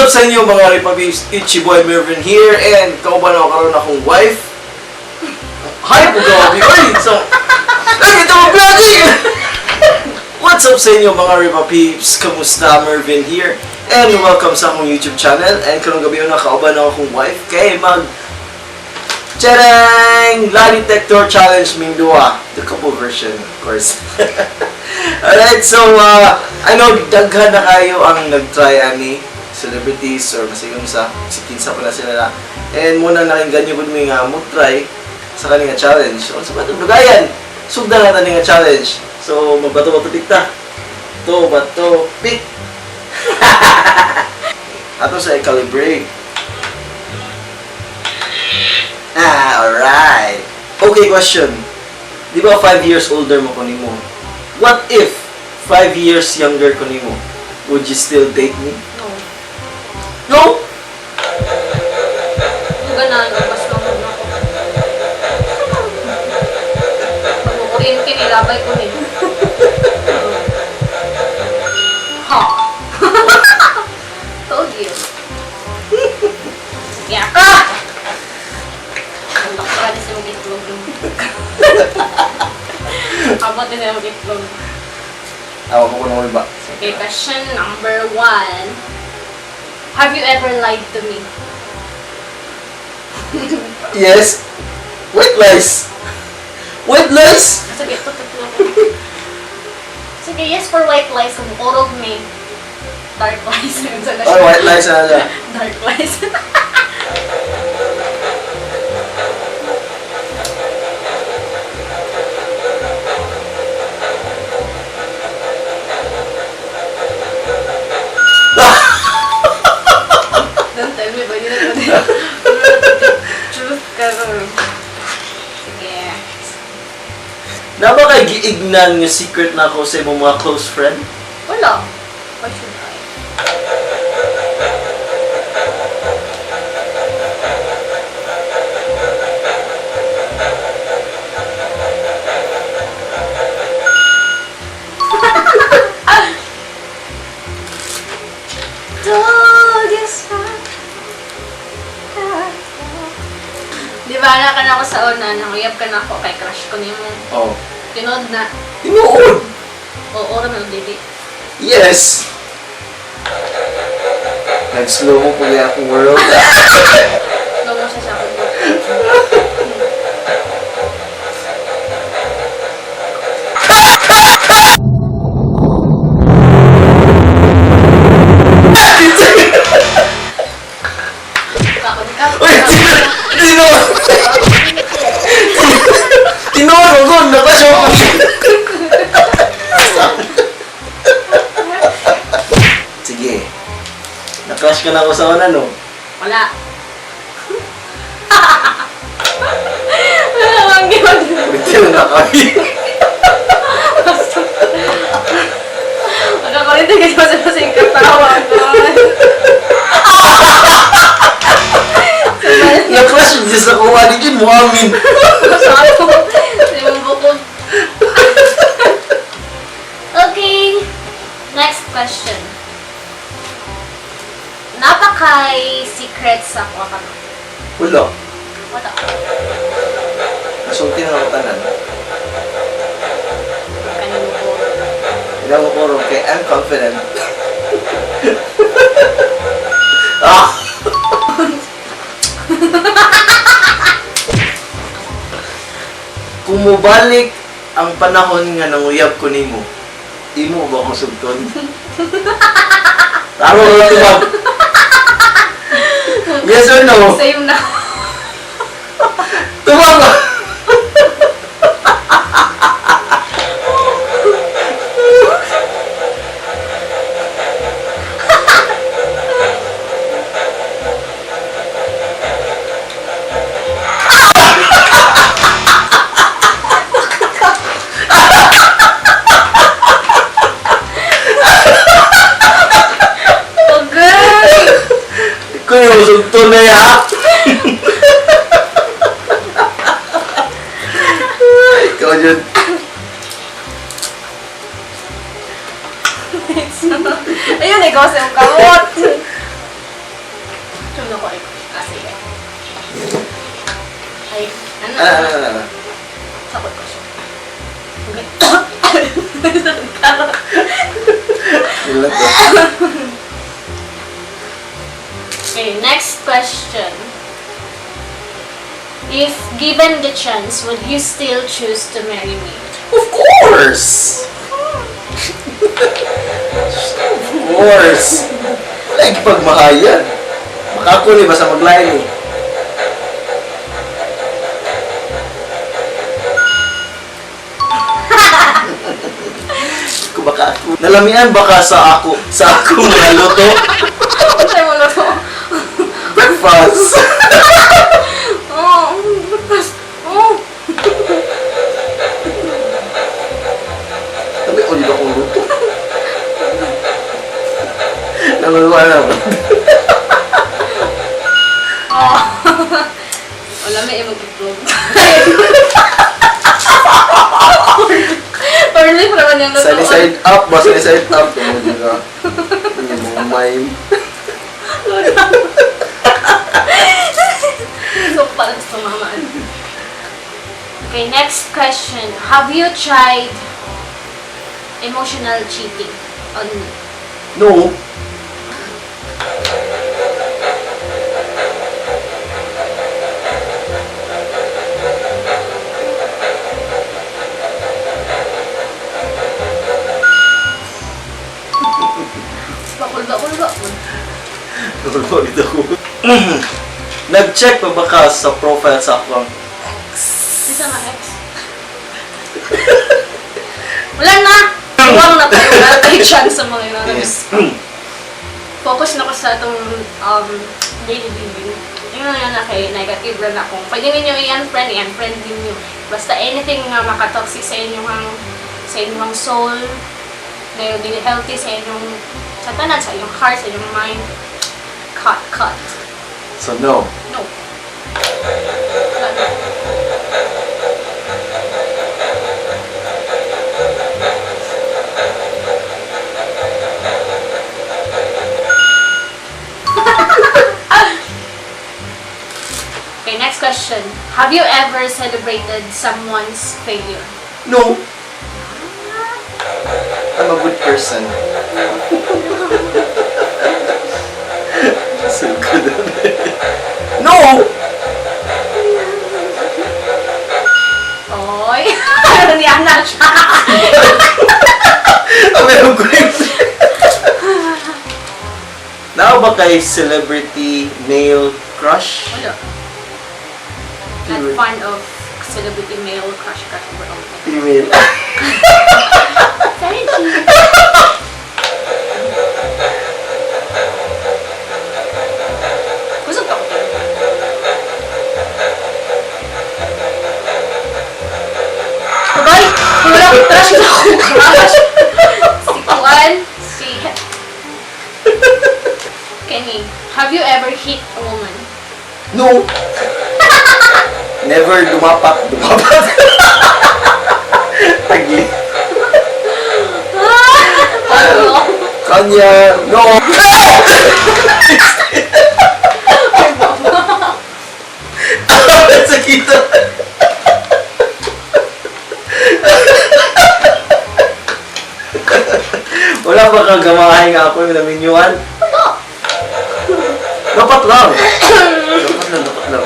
What's up sa inyo, mga Ripabibs? It's your boy Mervin here and kauban ako karon akong wife. Hi po gabi! Oy! So, ay, ito mo vlogging! What's up sa inyo, mga Ripa Peeps? Kamusta? Mervin here. And welcome sa akong YouTube channel. And karong gabi na kauban ako akong wife kay mag Tjarang! Lie Detector Challenge ming duha. The couple version, of course. Alright, so, I know daghan na kayo ang nag-try ani celebrities or masigong sa si kinsa pa na sila na. And muna nakinggan nyo mi nga mo try sa kaning nga challenge. So, sa batong dugayan, sugdan na nga challenge. So, magbato-bato dikta. To, bato, pick! Ato sa i-calibrate. Ah, alright. Okay, question. Di ba 5 years older mo ko nimo? What if 5 years younger ko nimo? Would you still date me? No. No? Kung ganaan, mas mamag na ako. Pag kukuryente, nilabay ko ni. Ha! Told you. Sige. Ah! Ang doktora din siya mag-itlog. Abot din siya mag-itlog. Awa ko kuno ba? Okay, question number 1. Have you ever lied to me? Yes. White lies. White lies? Sige, ito, tatlo. Sige, yes for white lies. Kung me. Dark lies. Oh, white lies na siya. Dark lies. Don't tell me, pwede na pwede. Truth ka ron. Sige. Na ba kay giignan nga secret na ako sa imong mga close friend? Wala. Why should I? Told you so. Di ba, na ka na ako sa una, nanguyab ka na ako kay crush ko nimo. Oh. Tinood na. Tinuod! Oo, raman ang dili. Yes! Nag-slow mo po yung akong world. Slow mo siya sa akong. Uy! Tinuod! Tinuod ko! Nakasyo ko! Sige. Na-crush ka na ako sa una, no? Wala. Wala kang ginagawa. Bitiw na kami. Magkakaroon din kasi sa sing katawa ko. Na-crush din sa kuha ni Jun, mo amin. Sa ako. Sa imong bukog. Okay. Next question. Napakay secret sa kuha ka no? Wala. Wala. Nasulti na ako tanan. Kanino ko. Hindi ako kuro kay I'm confident. Ah! Kung mobalik ang panahon nga nanguyab ko nimo, imo ba akong sugton? Taro ka tubag. Yes or no? Same na. Tubag ka! Okay. Kung yung sugton na ya! Ikaw yun. Ayun, ikaw sa iyong kamot. Ah, sige. Ay, ano? Ano, ano, ano, ano? Sakot ko siya. Okay. Wala to. Okay, next question. If given the chance, would you still choose to marry me? Of course! Of course! Wala yung pagmahayan. Makakuli, basta maglain eh. Kung baka ako. Nalamian baka sa ako mga luto? Ano mo na to? Breakfast! Oh, breakfast. Oh. Sabi, ulit akong luto. Nanguluan na ba? Oh. Wala, may imong itlog. Early pa naman yung luto. Sunny side up ba? Sunny side up. Ano, di ba? Hindi mo mime. So, parang sumama. Okay, next question. Have you tried emotional cheating on me? No. Bakul, bakul, bakul. Nulog ako. Nag-check pa ba ka sa profile sa akong Isa nga, ex. Wala na! Huwag na tayo. Wala tayo chance sa mga yun. Yes. Focus na ko sa itong daily living. Yun na yun na kay negative lang ako. Pwede ninyo i-unfriend, i-unfriend ninyo. Basta anything nga makatoxic sa inyong soul, na yung dili healthy sa inyong sa tanan, sa inyong heart, sa inyong mind, cut, cut. So no. No. Wala na. Okay, next question. Have you ever celebrated someone's failure? No. I'm a good person. So good. No! Oy! Ano niya na siya? I'm a good. Now ba kay celebrity male crush? Wala. Not fond of celebrity male crush crush over all. Female. Sorry, G. Kusog ka ko to. Abay! Wala akong crush na akong crush! Si Juan, si Kenny, have you ever hit a woman? No. Never dumapak. Dumapak. Tagli. Ano? Kanya. No. Sakit. Wala ba kang gamahay nga ako yung naminyuan? Wala! Dapat lang. Dapat lang, dapat lang.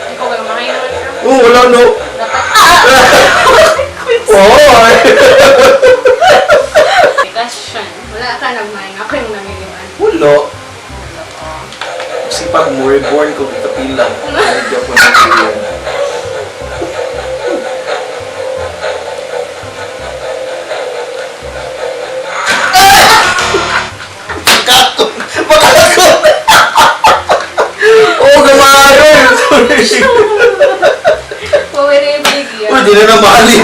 Ikaw kayo, mahay naman siya. Oo, wala no. Dapat, ah! Oy! Question. Wala ka nagmahay. Ako yung namiliwan. Wala. Sipag mo, reborn ko kita pila. Hindi ako ng pila. Makakot! Makakot! Oh, gamayo! Sorry. Pwede yung bigyan. Uy, di na namahalin.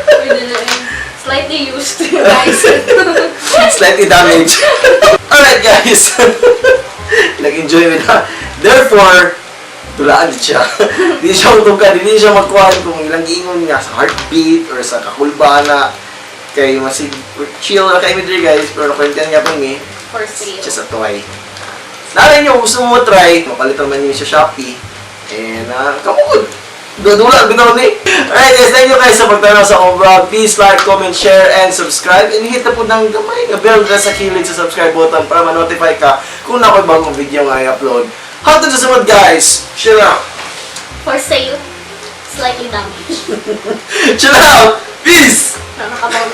Pwede na yun. Slightly used, guys. Slightly damaged. Alright, guys. Nag-enjoy mo na. Therefore, tulaan di siya. Di siya utugka, di siya magkuhan kung ilang giingon nga sa heartbeat or sa kakulba na kay masig chill na kay diri guys, pero kwentihan nga pong mi. For sale. Just a toy. Nalay nyo, gusto mo try, mapalit naman niyo sa Shopee. And, kamukod. Dula, bitaw ni. Alright guys, thank you guys sa pagtanaw sa akong vlog. Please like, comment, share, and subscribe. And hit na po ng gamay nga bell dra sa kilid sa subscribe button para ma-notify ka kung naa ko'y bagong video nga i-upload. Hangtod sa sunod, guys! Chill out! For sale. Slightly damaged. Chill out! Peace! Nakakabaw.